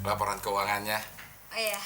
laporan keuangannya. Oh iya.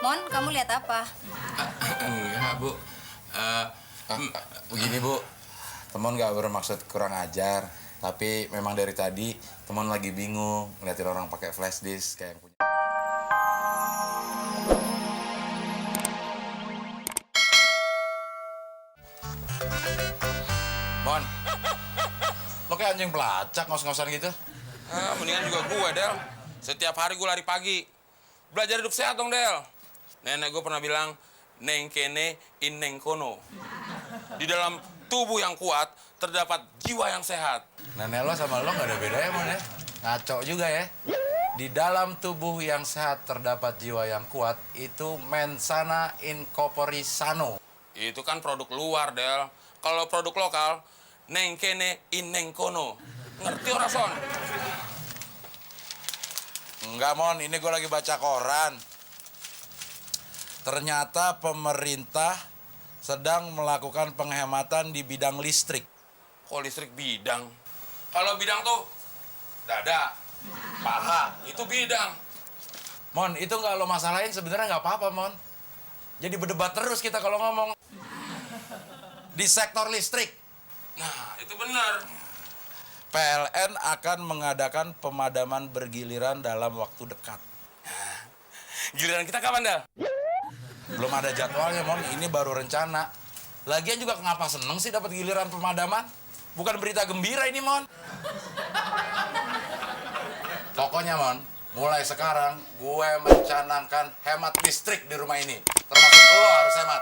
Mon, kamu lihat apa? Enggak, Bu. Begini, Bu. Temen nggak bermaksud kurang ajar. Tapi memang dari tadi temen lagi bingung ngeliatin orang pakai flash disk kayak yang punya. Mon, lo kayak anjing pelacak ngos-ngosan gitu. Mendingan juga gue, Del. Setiap hari gue lari pagi. Belajar hidup sehat dong, Del. Nenek gue pernah bilang, neng kene in neng kono. Di dalam tubuh yang kuat, terdapat jiwa yang sehat. Nenek lo sama lo nggak ada bedanya, Mon ya? Ngaco juga ya. Di dalam tubuh yang sehat terdapat jiwa yang kuat, itu mensana in corpore sano. Itu kan produk luar, Del. Kalau produk lokal, neng kene in neng kono. Ngerti orang, Son? Enggak, Mon. Ini gue lagi baca koran. Ternyata pemerintah sedang melakukan penghematan di bidang listrik. Kok listrik bidang? Kalau bidang tuh dada, paha, itu bidang. Mon, itu nggak lo masalahin sebenarnya nggak apa-apa, Mon. Jadi berdebat terus kita kalau ngomong. Di sektor listrik, Nah, itu benar. PLN akan mengadakan pemadaman bergiliran dalam waktu dekat. Giliran kita kapan, Del? Belum ada jadwalnya, Mon. Ini baru rencana. Lagian juga kenapa seneng sih dapat giliran pemadaman? Bukan berita gembira ini, Mon. Pokoknya, Mon, mulai sekarang gue mencanangkan hemat listrik di rumah ini. Termasuk lo harus hemat.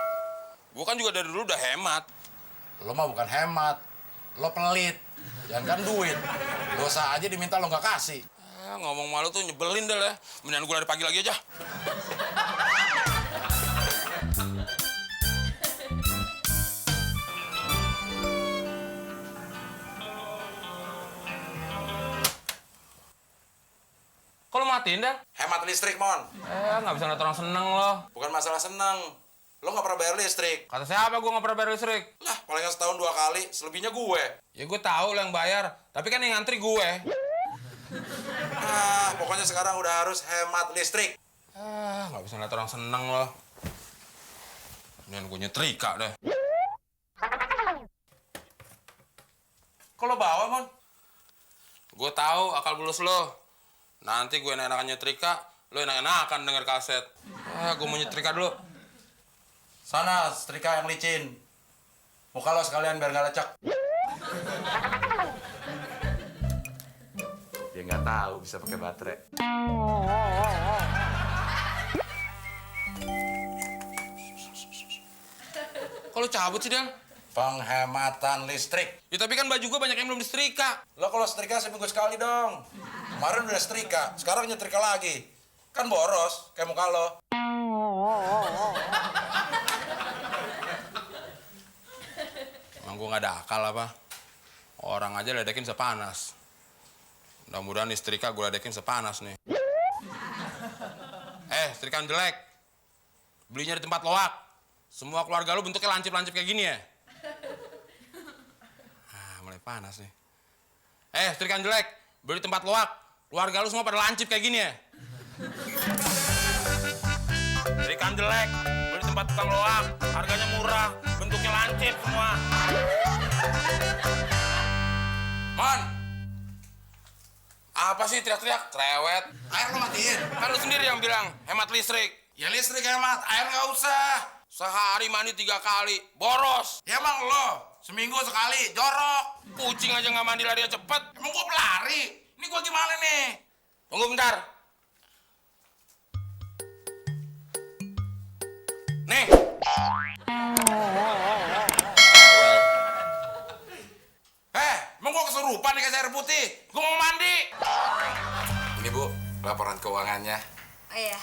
Gue kan juga dari dulu udah hemat. Lo mah bukan hemat, lo pelit. Jangan kan duit. Dosa aja diminta lo nggak kasih. Ngomong malu tuh nyebelin, Del ya. Mendingan gue lari pagi lagi aja. Kok lo matiin, Del? Hemat listrik, Mon. Nggak bisa ngeliat orang seneng lo. Bukan masalah seneng. Lo nggak pernah bayar listrik. Kata siapa gue nggak pernah bayar listrik? Lah, paling nggak setahun 2 kali. Selebihnya gue. Ya gue tahu lo yang bayar. Tapi kan yang ngantri gue. Pokoknya sekarang udah harus hemat listrik. Nggak bisa ngeliat orang seneng lo. Mendingan gue nyetrika deh. Kok lo bawa, Mon? Gue tahu akal bulus lo. Nanti gue enak-enakan nyetrika, lo enak-enakan denger kaset. Gue mau nyetrika dulu. Sana, setrika yang licin. Muka lo sekalian biar nggak lecek. Dia nggak tahu bisa pakai baterai. Kok lo cabut sih, Del? Penghematan listrik. Ya tapi kan baju gue banyak yang belum disetrika. Lo kalau setrika seminggu sekali dong. Kemarin udah setrika, sekarang nyetrika lagi. Kan boros, kayak muka lo. Emang gue gak ada akal apa? Orang aja ledekin sepanas. Mudah-mudahan istrika gue ledekin sepanas nih. Setrikaan jelek. Belinya di tempat loak. Semua keluarga lu bentuknya lancip-lancip kayak gini ya? Mulai panas nih. Setrikaan jelek. Beli di tempat loak. Keluarga lu semua pada lancip kayak gini ya? Setrikaan jelek. Beli di tempat tukang loak. Harganya murah. Bentuknya lancip semua. Mon! Apa sih teriak-teriak? Cerewet. Air lo matiin. Kan lu sendiri yang bilang hemat listrik. Ya listrik hemat, air nggak usah. Sehari mandi 3 kali. Boros. Ya emang lo, seminggu sekali, jorok. Kucing aja nggak mandi lari cepet. Emang gua pelari? Ini gua gimana nih? Tunggu bentar. Nih. Emang gua kesurupan dikasih air putih? Gua mau mandi. Ini, Bu, laporan keuangannya. Oh iya.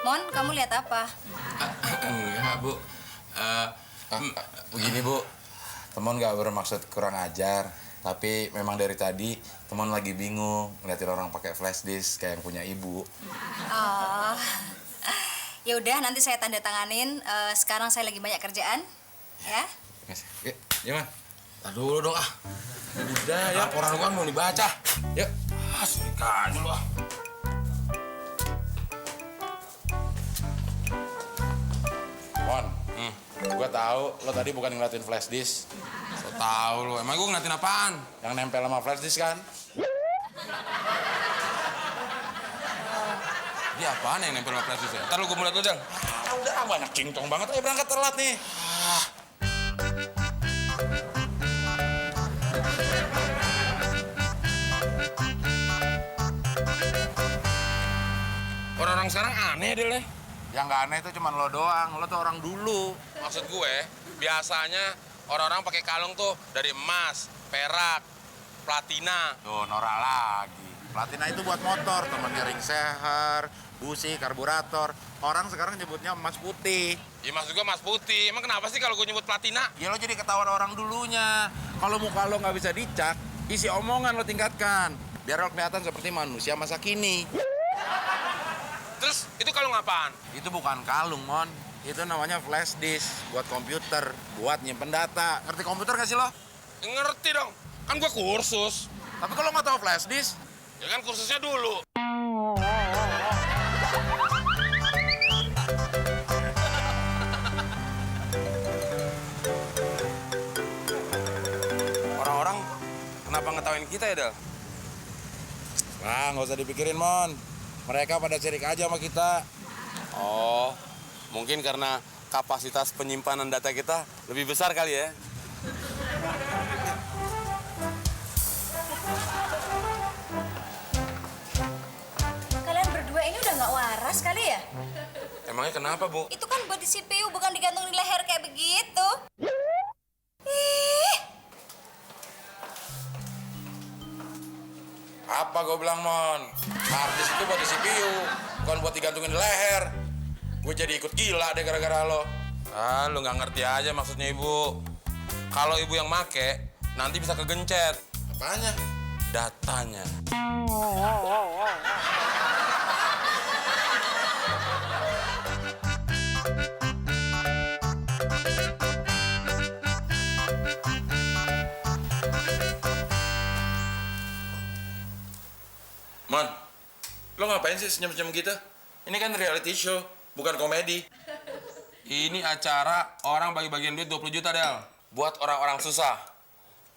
Mon, kamu lihat apa? Enggak, Bu. Begini Bu, teman nggak bermaksud kurang ajar, tapi memang dari tadi teman lagi bingung ngeliatin orang pakai flash disk kayak yang punya ibu. Oh. Ya udah, nanti saya tanda tanganin. Sekarang saya lagi banyak kerjaan. Ya. Yuk, gimana? Tar dulu dong ah. Udah, ya. Laporan gua mau dibaca. Yuk. Ah, serika aja lu ah. Mon, gua tahu lo tadi bukan ngeliatin flash disk, So tau lu, emang gua ngeliatin apaan? yang nempel sama flash disk kan? Dia apaan yang nempel sama flash disk ya? Ntar lu gua mulai dulu, Del. Udah banyak cingtong banget, ayo berangkat telat nih. Orang-orang sekarang aneh, Del ya. Yang nggak aneh itu cuma lo doang, lo tuh orang dulu. Maksud gue, biasanya orang-orang pakai kalung tuh dari emas, perak, platina. Tuh, norak lagi. Platina itu buat motor, temennya ring seher, busi, karburator. Orang sekarang nyebutnya emas putih. Ya maksud gue emas putih. Emang kenapa sih kalau gue nyebut platina? Ya lo jadi ketahuan orang dulunya. Kalau muka lo nggak bisa dicak, isi omongan lo tingkatkan. Biar lo kelihatan seperti manusia masa kini. Terus itu kalung apaan? Itu bukan kalung, Mon. Itu namanya flash disk buat komputer, buat nyimpen data. Ngerti komputer nggak sih lo? Ya, ngerti dong. Kan gue kursus. Tapi kalau nggak tahu flash disk, Ya kan kursusnya dulu. Orang-orang kenapa ngetawain kita ya, Del? wah nggak usah dipikirin, Mon. Mereka pada sirik aja sama kita. Oh, mungkin karena kapasitas penyimpanan data kita lebih besar kali ya. Kalian berdua ini udah nggak waras kali ya? Emangnya kenapa, Bu? Itu kan buat di CPU, bukan digantung di leher kayak begitu. Ih, Apa gue bilang, Mon? Harddisk itu buat di CPU, bukan buat digantungin di leher. Gue jadi ikut gila deh gara-gara lo. Ah, lu nggak ngerti aja maksudnya Ibu. Kalau Ibu yang make, nanti bisa kegencet Apanya? datanya. Mon, lo ngapain sih senyum-senyum gitu? Ini kan reality show, bukan komedi. Ini acara orang bagi-bagian duit 20 juta, Del. Buat orang-orang susah.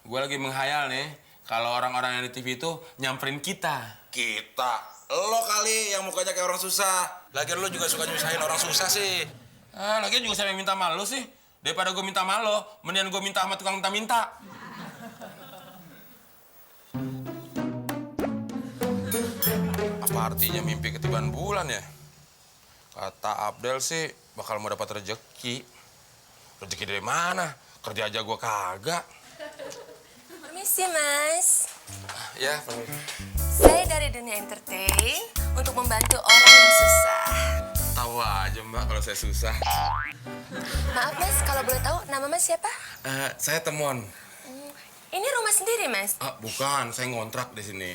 Gue lagi menghayal nih, kalau orang-orang yang di TV itu nyamperin kita. Kita? Lo kali yang mukanya kayak orang susah. Lagian lo juga suka nyusahin orang susah sih. Ah, lagian juga saya yang minta mal lu sih. Daripada gue minta mal lo, mendingan gue minta sama tukang minta-minta. Apa artinya mimpi ketiban bulan ya? Kata Abdel sih bakal mau dapat rezeki. Rezeki dari mana? Kerja aja gue kagak. Permisi, Mas. Ya, permisi. Saya dari dunia entertain untuk membantu orang yang susah. Tahu aja Mbak kalau saya susah. Maaf, Mas, kalau boleh tahu nama Mas siapa? Saya Temon. Ini rumah sendiri, Mas. Ah, bukan, saya ngontrak di sini.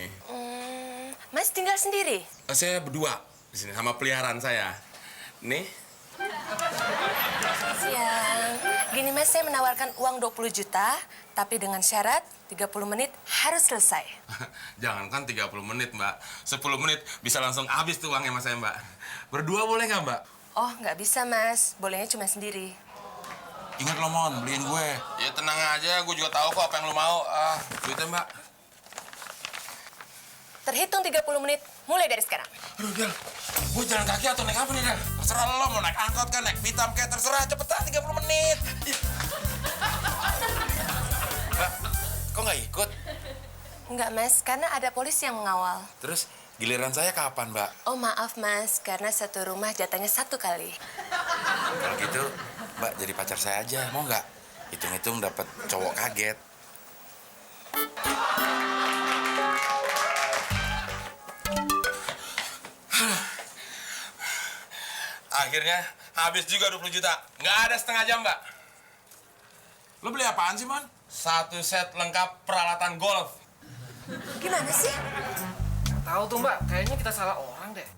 Mas tinggal sendiri? Saya berdua di sini sama peliharaan saya. Nih. Siang. Gini, Mas, saya menawarkan uang 20 juta, tapi dengan syarat 30 menit harus selesai. Jangankan 30 menit, Mbak. 10 menit bisa langsung habis tuh uangnya Mas saya, Mbak. Berdua boleh nggak, Mbak? Oh, nggak bisa, Mas. Bolehnya cuma sendiri. Ingat lo, Mon, beliin gue. Ya tenang aja, gue juga tahu kok apa yang lo mau. Duitnya, Mbak. Terhitung 30 menit, mulai dari sekarang. Aduh, Del. Gue jalan kaki atau naik apa nih, Del? Terserah lo, mau naik angkot kan, naik pitam kayak terserah. Cepetan 30 menit. Mbak, kok nggak ikut? Enggak, Mas, karena ada polisi yang mengawal. Terus giliran saya kapan, Mbak? Oh, maaf, Mas, karena satu rumah jatahnya 1 kali. Kalau gitu, Mbak jadi pacar saya aja, mau nggak? Hitung-hitung dapat cowok kaget. Akhirnya Habis juga 20 juta. Nggak ada setengah jam, Mbak. Lo beli apaan sih, Mon? 1 set lengkap peralatan golf. Gimana sih? Tahu tuh Mbak, kayaknya kita salah orang deh.